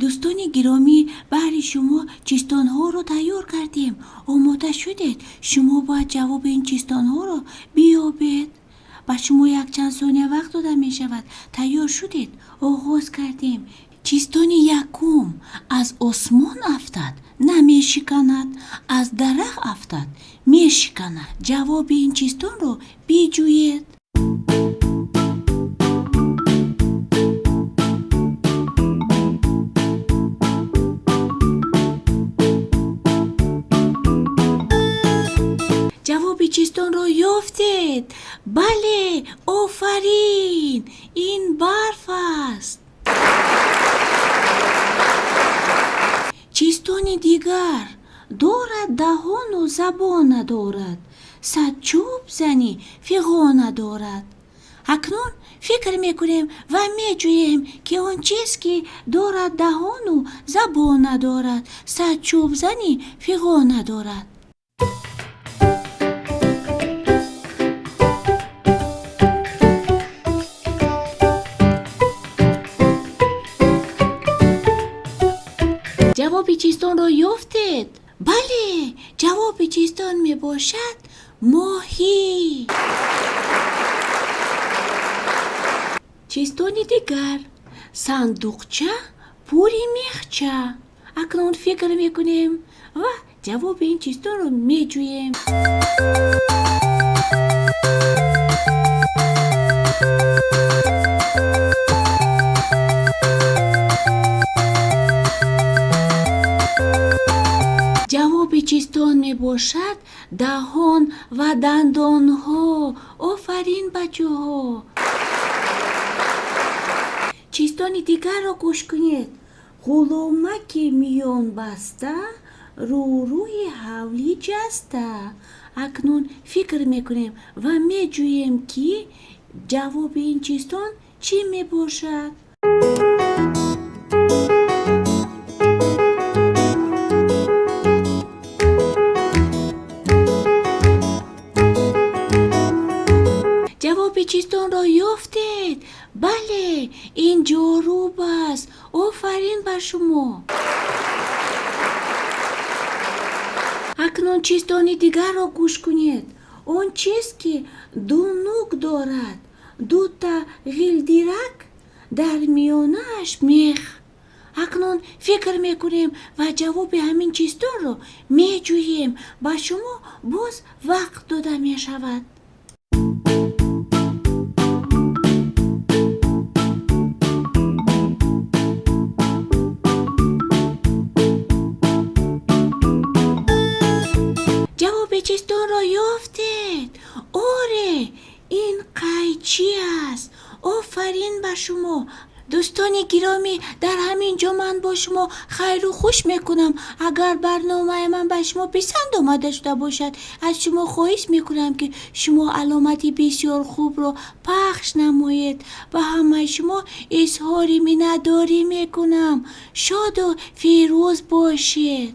Дӯстони гиромӣ, баҳри шумо чистонҳоро тайёр кардем. Омода шудед? Шумо бояд ҷавоби ин чистонҳоро биёбед. Ба шумо якчанд сония вақт дода мешавад. Тайёр шудед? Оғоз кардем. Чистони якум: аз осмон афтад, намешиканад, аз дарахт афтад, мешиканад. Ҷавоби ин чистонро биҷӯед. Ҷавоби чистонро ёфтед? Бале, офарин, ин барф аст. Чистони дигар: дорад даҳону забон надорад, сад чӯб занӣ, фиғон надорад. Акнун фикр мекунем ва меҷӯем, ки он чиз, ки дорад даҳону забон надорад, сад чӯб занӣ, фиғон надорад. Ҷавоби чистонро ёфтед? Бале, ҷавоби чистон мебошад моҳӣ. Чистони дигар: сандуқча пури мехча. Акнун фикр мекунем ва ҷавоби ин чистонро меҷӯем. Ҷавоби чистон мебошад даҳон ва дандонҳо. Офарин, бачаҳо. Чистони дигарро гӯш кунед. Ғуломаки миёнбаста рӯрӯи ҳавлӣ ҷаста. Акнун фикр мекунем ва меҷӯем, ки ҷавоби ин чистон чӣ мебошад. Ҷавоби чистонро ёфтед? Бале, ин ҷоруб аст. Офарин ба шумо. Акнун чистони дигарро гӯш кунед. Он чиз, ки ду нук дорад, дута ғилдирак, дар миёнааш мех. Акнун фикр мекунем ва ҷавоби ҳамин чистонро меҷӯем. Ба шумо боз вақт дода мешавад. Ҷавоби чистонро ёфтед? Оре, ин қайчӣ аст. Офарин ба шумо. Дӯстони гиромӣ, дар ҳамин ҷо ман бо шумо хайру хуш мекунам. Агар барномаи ман ба шумо писанд омада шуда бошад, аз шумо хоҳиш мекунам, ки шумо аломати бисёр хубро пахш намоед. Ба ҳамаи шумо изҳори миннатдорӣ мекунам. Шоду фирӯз бошед.